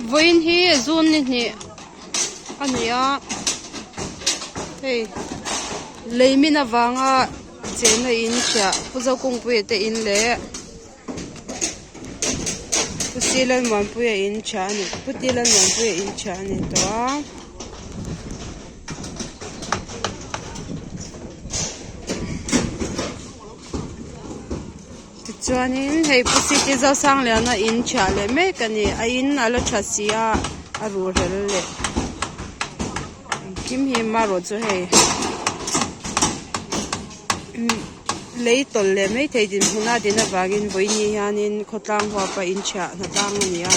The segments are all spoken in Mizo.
Vawiin hi zun ni hnih a ni a hei lei min avanga chenna in chhiah pu Zokungpuia te in leh pu Silalmuanpuia in chhiah a ni pu Tilalmuanpuia in chhiah a ni tawh a. Tichuanin hei Pu City Zosangliana in thiah leh mek a ni. A in a la tha si a, a ruhrel leh engkim hi marawh chu hei lei tawlh leh maithei dinhmun a din avangin vawiini hianin khawtlang huapa in thiah hnatlang a ni a.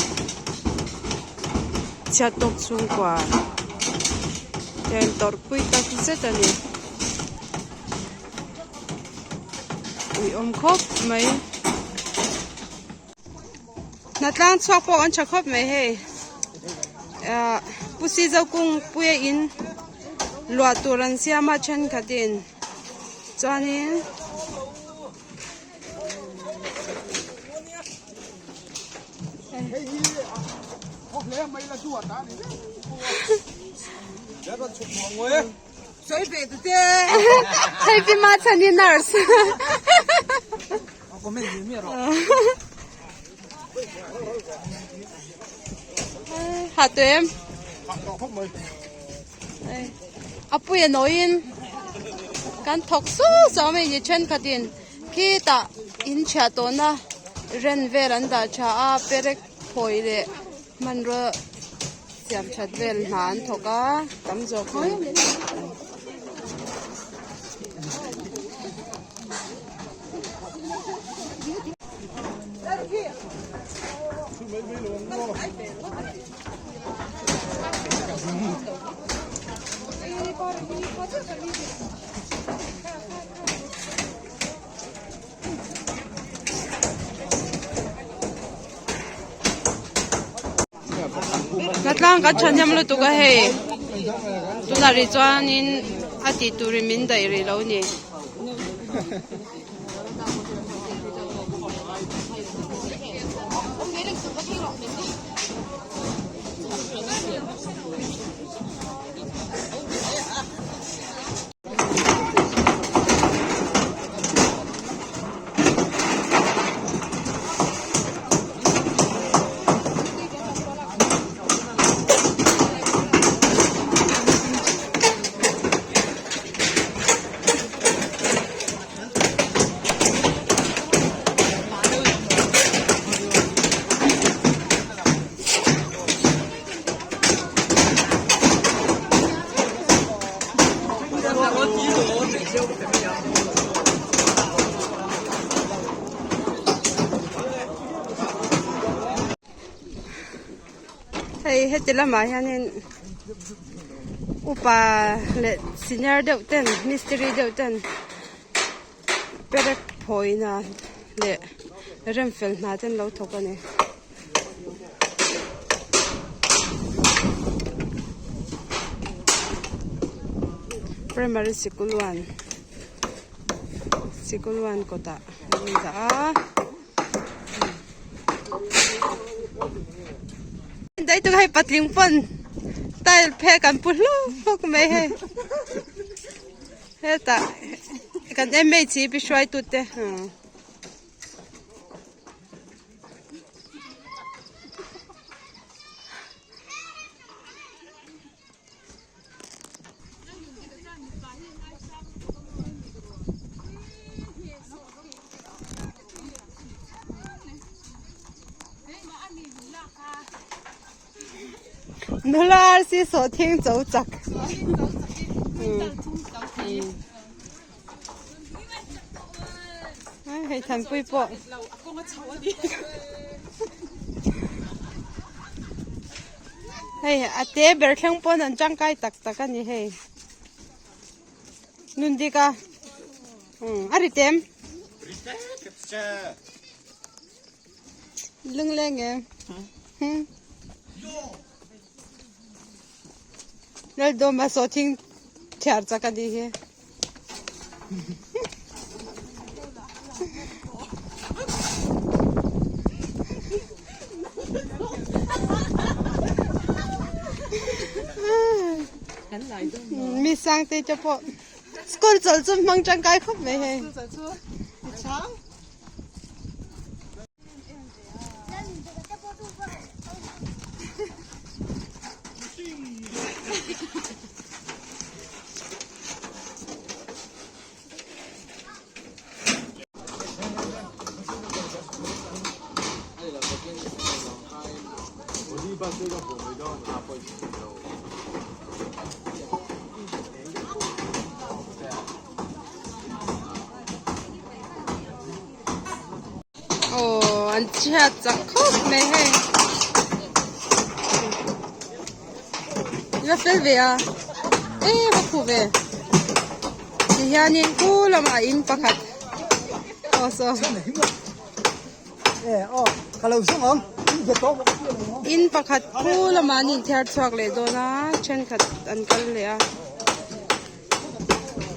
Chhiat tawk chhungkua te an tawrhpui tak zet a ni. Ui awm khawp mai hnatlang chhuak pawh an tha khawp mai hei ah pu sizo kung puia in luah tur an siam a thenkhatin chuanin. Hei pi ma chhan hi nurse. Ha tu em? A pui a nawiin kan thawk su su a mai ni thenkhatin khitah in chhiah tawhna ren vel an dah tha a perek phawi leh hmanraw siam that vel hna an thawk a tam zawk in. Hnatlang kan thahnem lutuk a hei tunah rih chuanin a tih turin min daih rih lo a ni. Hei heti lamah hianin upa leh senior deuh ten mistiri deuh ten perek phawina leh remfel hna te an lo thawk a ni. Primary sikul one sikul one kawtah an indah a. Dai tu hei patling pawn tile phek an pu hluk hluk mai hei hetah kan MHP hruaitu te. Nula arsi sawhthing cho chak. Hei thanpui pawh. Hei a te ber thleng pawn an tangkai tak tak a ni hei. Nun dik a. A ri tem. Lungleng em. Laldawma sawhthing thiar chak a nih hi. Mi Sangte te pawh school chawlh chu hmang tangkai khawp mai hei. Aw an chhiat chak khawp mai hei la fel ve a e va khuh ve ti hianin khu lamah in pakhat aw saw in pakhat khu lamah an inthiar chhuak leh dawn a thenkhat an kal leh a.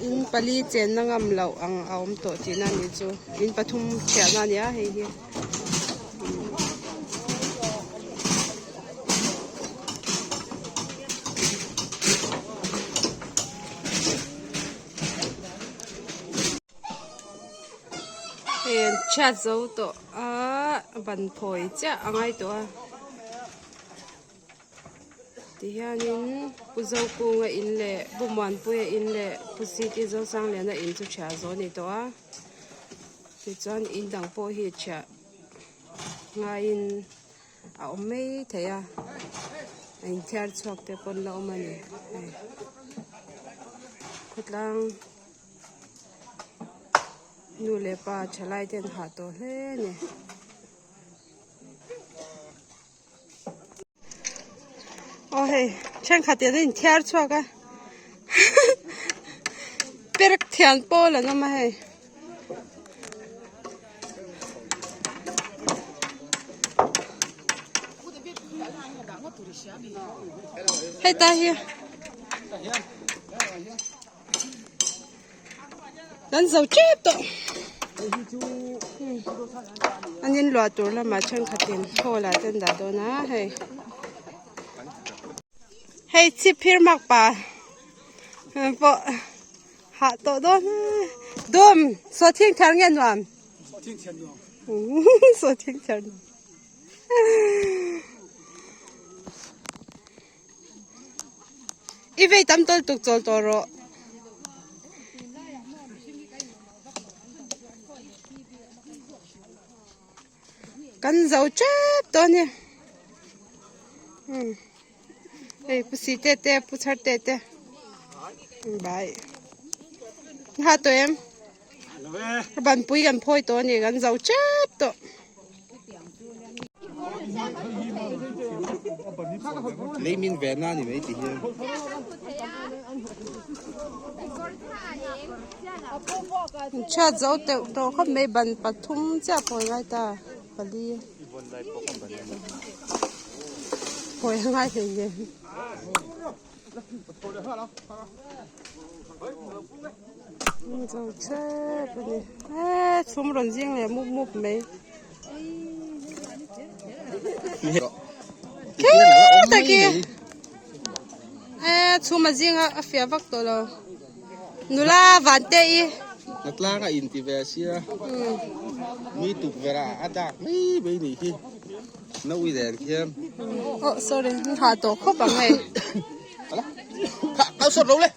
In pali chenna ngam loh ang a awm tawh tihna a nih chu in pathum thiahna a ni a hei hi. Hei an chhiat zo tawh a ban phawi chiah a ngai tawh a. Tihianin Pu Zokunga in leh Pu Muanpuia in leh Pu City Zosangliana in chu thiah zawh a ni tawh a tichuan in dang pawh hi thiah ngaiin a awm mai thei a a inthiar chhuak te pawn la awm a ni hei khawtlang nu leh pa thalai te an hah tawh hle a ni. Aw hei thenkhat in an inthiar chhuak a perek thian pawl an awm a hei. Hei ta hi Kan zo tep tawh an in luah tur lamah thenkhatin hall ah te an dah dawn a hei hei chhip phir mak pa pawh hah tawh dawn dawm sawhthing thar nge nuam sawhthing thar nuam. I vei tam tawl tuk chawl tawh rawh. Kan zo tep tawh a ni. Hei pu si te te pu chhar te te. Bai. Ha tawh em? Banpui kan phawi tawh a ni kan zo tep tawh. Lei min ve na ni mai ti hian. Chhiat zo teuh tawh khawp mai ban pathum chiah phawi ngai ta pali phawi a ngai hlei nen. Zo chep a ni e chhum rawn zing leh mup mup mai khitaki e chhum a zing a a fiah vak tawh lo nula van te i Hnatlang a inti ve sia mi tukverh ah a dak mai mai nih hi. Na ui len khian. Oh sorry, ni ha tawh khawp ang hei. Ala. Kha, kal sawt lo le.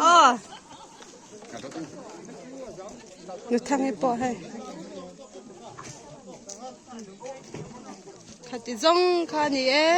Oh. Nu thang i pawh hei. Khati zawng kha ni e.